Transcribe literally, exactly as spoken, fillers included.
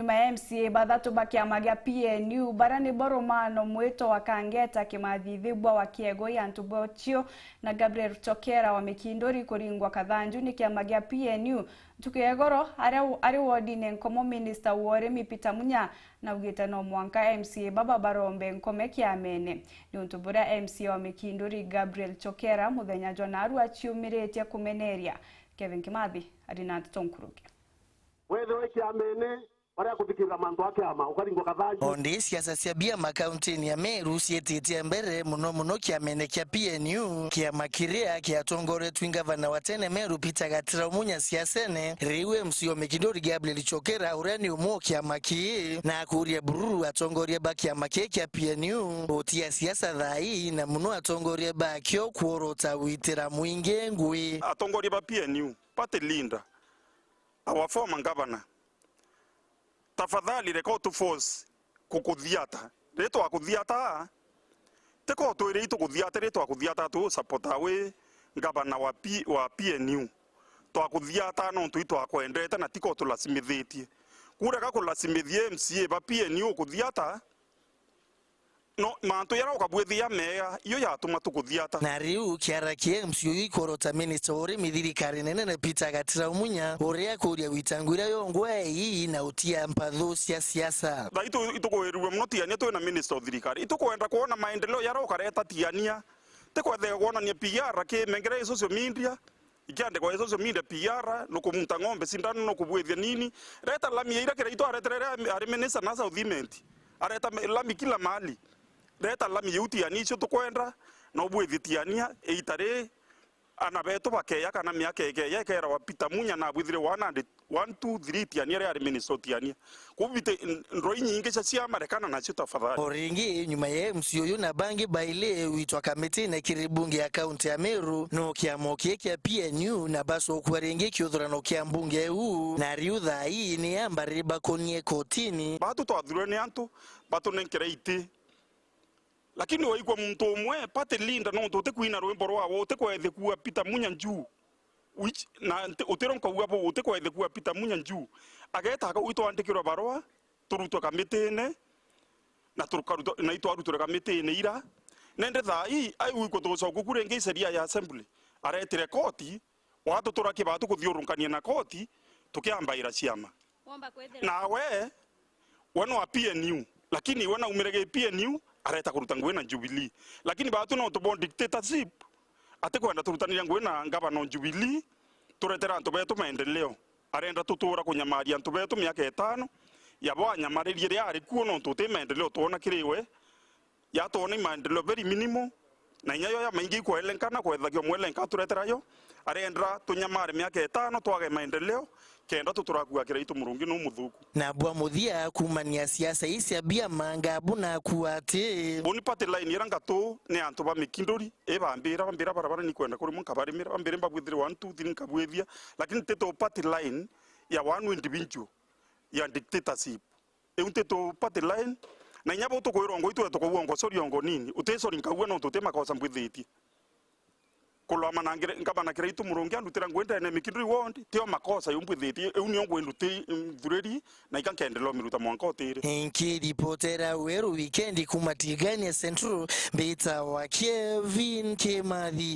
Ba M C A bathatu ba kiama gia P N U, baria nibo Romano Mwito wa Kangeta, Kimathi Thibwa wa Kiegoi, Antu Bochio na Gabriel Chokera wa Mikinduri kuringwa kathanju ni kiama gia P N U. Ntuku ya igoro, aria u-, ari wodine nkomo, minista wa urimi Peter Munya naugite no mwanka M C A baba barombe nkome kiamene. Niuntu buria M C A wa Mikinduri Gabriel Chokera muthenya jwa naarua aciumiritie kumeneria. Kevin Kimathi ari na nteto nkuruki. Wethirwe kiamene, baria kuthikirira mantu a kiama, ukaringwa kathanju. Ondi siasa cia biama kauntini ya Meru ciitite mbere mono mono kiamene kia P N U, kiama kiria kiatongoretwe ni ngavana wa tene Meru Peter Gatira Umunya siasene. Riu M C A wa Mikinduri Gabriel Chokera, uria ni umwe o kiama kii, na akuria bururu atongoria ba kiama kii kia P N U gutia siasa thaa ii, na mono atongoria bakio kworota gwitira mwingi ngui. Atongoria ba P N U, party leader, our former governor, tafadhali reka utu force kukuthiata. Ri twakuthiata, tiko twiri itukuthiata, ri twakuthiata tu supporter wi ngavana wa P-, wa P N U. Twakuthiata nontu itwakwendete na tiko tulacimithitie. Kurega kulasimithia M C A ba P N U ukuthiata, no, mantu jaria ukabwithia meega, iyo yatuma tukuthiata. Na riu kiara kia M C A uyu ikworota minista wa urimi thirikari nene na Peter Gatira Umunya, uria akuria gwitangu iria yongwa ii na utia mpathu cia siasa. Thaa itu-, itukuirirwe mono Tiania twina minista o thirikari. Itukwenda kwona maendeleo jaria ukareta Tiania. Tikwenda kwonania P R ki mengere social media. Ikiandikwa i social media, P R, nukumunta ng'ombe sindano, nukubwithia nini. Reta lami ya ira Kiraitu aretere ria ari minister na South Imenti. Areta me-, lami kila mahali. Reta lami iu Tiania icio tukwenda, na ubwithie Tiania, iita ri, ana betu bakeya kana miaka ikeya, ikeerawa Peter Munya na abwithire one hundred, one, two, three Tiania ria ari minister o Tiania. Kubite n-, ndrwa inyingi cia ciama, rekana nacio tafadhali. O ringi, nyuma ya M C A uyu na bangi baili gwitwa kamitine kiri bunge ya kaunti ya Meru, no kiama kii kia P N U na bacokua ringi kiuthurano kia mbunge iu, na riu thaa ii ni amba ribakonie kotini. Batu twathurwe ni antu batunenkere iti, lakini waigua muntu umwe party leader, nontu utikwina rwimbo rwawe, utikwethia kuua Peter Munya njuu, which, na nti-, utiro nkauga buu, utikwethia kuua Peter Munya njuu, ageta akauga itwandikirwe barua, turutwe kamitine, na tukarutwa, na itwarutire kamitine ira. Nende thaa ii, ai wikwo tugucoka ku ringi i sheria ya assembly. Aretire koti, watutura kibatu kuthiurunkania na koti, tukiambaira ciama. Womba kwithira. Nawe, we ni wa P N U, lakini we naumire gi P N U, areta kuruta ngugi na Jubilee. Lakini batu no tubo dictatorship, atikwenda turutanire ngugi na ngavana o Jubilee, turetere antu betu maendeleo. Arenda tutura kunyamaria antu betu miaka itano, yabo anyamaririe ria ari kuo, nontu uti maendeleo twona kiri we. Yatwona i maendeleo very minimal, na inya yo ya maingi ikwelenkana, kwethagio mwelenka aturetera yo, arenda tunyamare miaka itano twage maendeleo, kenda tuturakua Kiraitu murungi nu muthuku. Na bwa muthia, kumania siasa ii cia biama, Ngabu naku ati. Buni party line ira ngatu ni antu ba Mikinduri, ibambira, bambira barabara ni kwenda kuri mwe nkabarimira, bambire mbabwithire one, two, three nkabwithia, lakini tito party line ya one individual ya dictatorship. Iu ntitu party line, na inya bu tukwirwa ngo itwe tukaua ngo, sorry, o ngo nini. Uti sorry nkaua nontu uti makosa mbwithitie. Kulomana ngire-, ngavana Kiraitu murungi andutira ngugi ndene ya Mikinduri ward, tio makosa iu mbwithitie. Iu nio ngwinduti-, nthuriri, na ika nkendelea umiruta mwanka utiri. Nkiripotera Weru Wikendi kuma Tigania Central, mbitawa Kevin Kimathi.